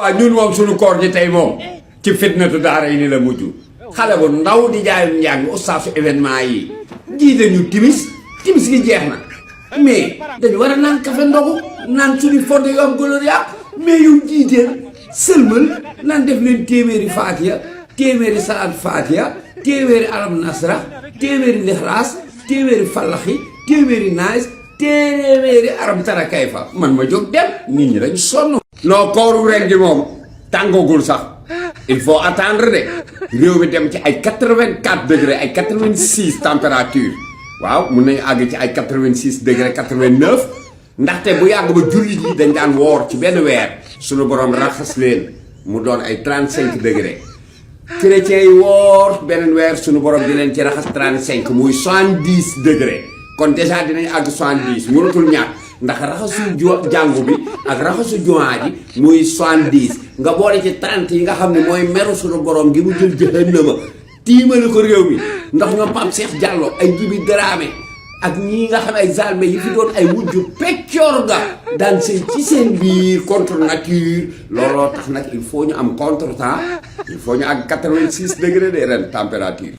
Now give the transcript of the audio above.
waaw ñun moom suñu koor gi tey moom ci fitnatu daara yi ni la mujj xale bu ndaw di jaayum njàng ustaasu événement yi jiite ñu timis gi jeex na mais dañu war a naan café ndogu naan suñu fonde yu am gloria mais yow jiiteel sëlmal naan def leen téeméeri faatiya téeméeri salaat faatiya téeméeri alam nasra téeméeri lixlaas téeméeri fallaxi téeméeri naas téeméeri aram tara kayfa man ma jóg dem nit ñi dañu sonn. non kooru ren gi moom tàngagul sax il faut attendre de réew mi dem ci ay 84 degré ay 86 température waaw mun nañu àgg ci ay 86 degré 89 ndaxte bu yàgg ba jullit yi dañ daan woor ci benn weer suñu borom raxas leen mu doon ay 35 degré chrétiens yi woor beneen weer suñu borom di leen ci raxas 35 muy 70 degré kon déjà dinañ àgg 70 mënatul ñàkk ndax raxasu jàngu bi ak raxasu jumaa ji muy 70 nga boole ci 30 yi nga xam ne mooy meru suñu borom gi mu jël jahannama tiimale ko réew mi ndax ñoom Pape Cheikh Diallo ay Djibi Dramé ak ñii nga xam ay zalme yi fi doon ay wujju peccoor ga daan sëy ci seen biir contre nature looloo tax nag il faut ñu am contre temps il faut ñu àgg 86 degré de ren température